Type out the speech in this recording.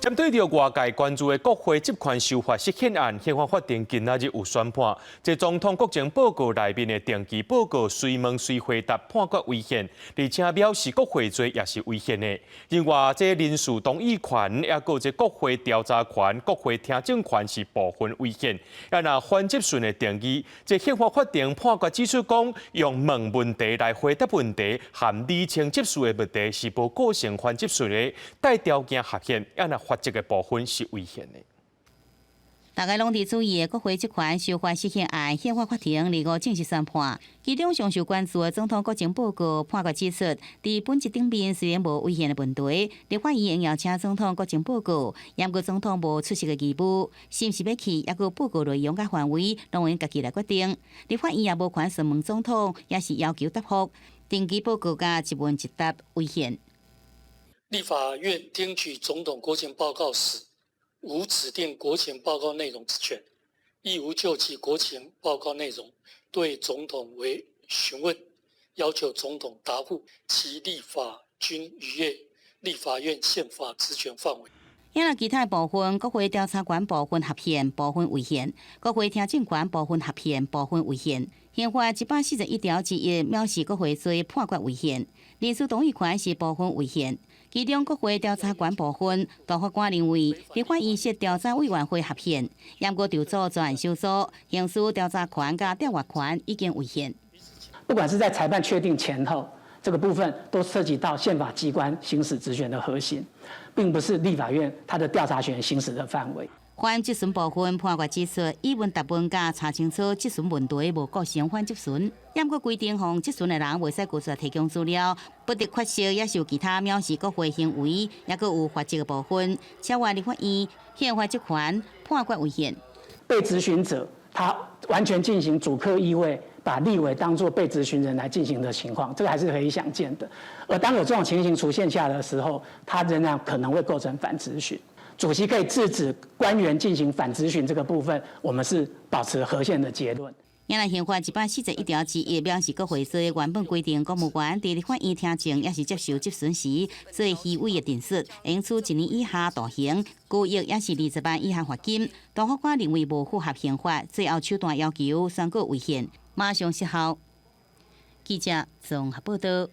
針對著外界關注的國會職權修法釋憲案，憲法法庭今仔日有宣判。這總統國情報告內面的定期報告隨問隨回答判決違憲，而且表示國會罪也是違憲的。另外，這臨時動議權，抑閣這國會調查權、國會聽證權是部分違憲。啊，若反質詢的定義，這憲法法庭判決指出講，用問問題來回答問題，含釐清質詢的問題是無構成反質詢的，帶條件合憲。啊，若罰則的部分是違憲的。大家攏佇注意的國會職權修法釋憲案，憲法法庭二五正式宣判。其中上受關注的總統國情報告判決指出，佇本質頂面雖然無違憲的問題，立法院會邀請總統國情報告，毋過總統無出席的義務，是毋是欲去，抑閣報告內容佮範圍，攏𪜶家己來決定。立法院也無權詢問總統，抑是要求答覆。定期報告佮一問一答違憲。立法院聽取總統國情報告時，無指定國情報告內容之權，亦無就其國情報告內容對總統為詢問，要求總統答覆，其立法均逾越立法院憲法職權範圍。抑若其他部分，國會調查權部分合憲，部分違憲；國會聽證權部分合憲，部分違憲。憲法141條之一藐視國會罪判決違憲，臨時動議權是部分違憲。其中國會調查權部分，大法官認為立法院設調查委員會合憲，毋過籌組專案小組行使調查權佮調閱權已經違憲。不管是在裁判確定前後，這個部分都涉及到憲法機關行使職權的核心，並不是立法院它的調查權行使的範圍。反質詢部分判決指出，以問答問佮查清楚質詢問題無構成反質詢，毋過規定予質詢的人袂使拒絕提供資料，不得缺席，抑是有其他藐視國會行為，抑閣有罰則的部分，超越立法院憲法職權判決違憲。被質詢者他完全進行主客易位，把立委當作被質詢人來進行的情況，這個還是可以想見的。而當有這種情形出現下的時候，他仍然可能會構成反質詢。主席可以制止官員進行反質詢這個部分，我們是保持合憲的結論。原來憲法141條之一藐視國會所原本規定，公務員佇立法院聽證抑是接受質詢時，做虛偽的陳述，應處一年以下徒刑、拘役，抑是20萬以下罰金。大法官認為無符合憲法，最後手段要求宣告違憲，馬上失效。記者綜合報道。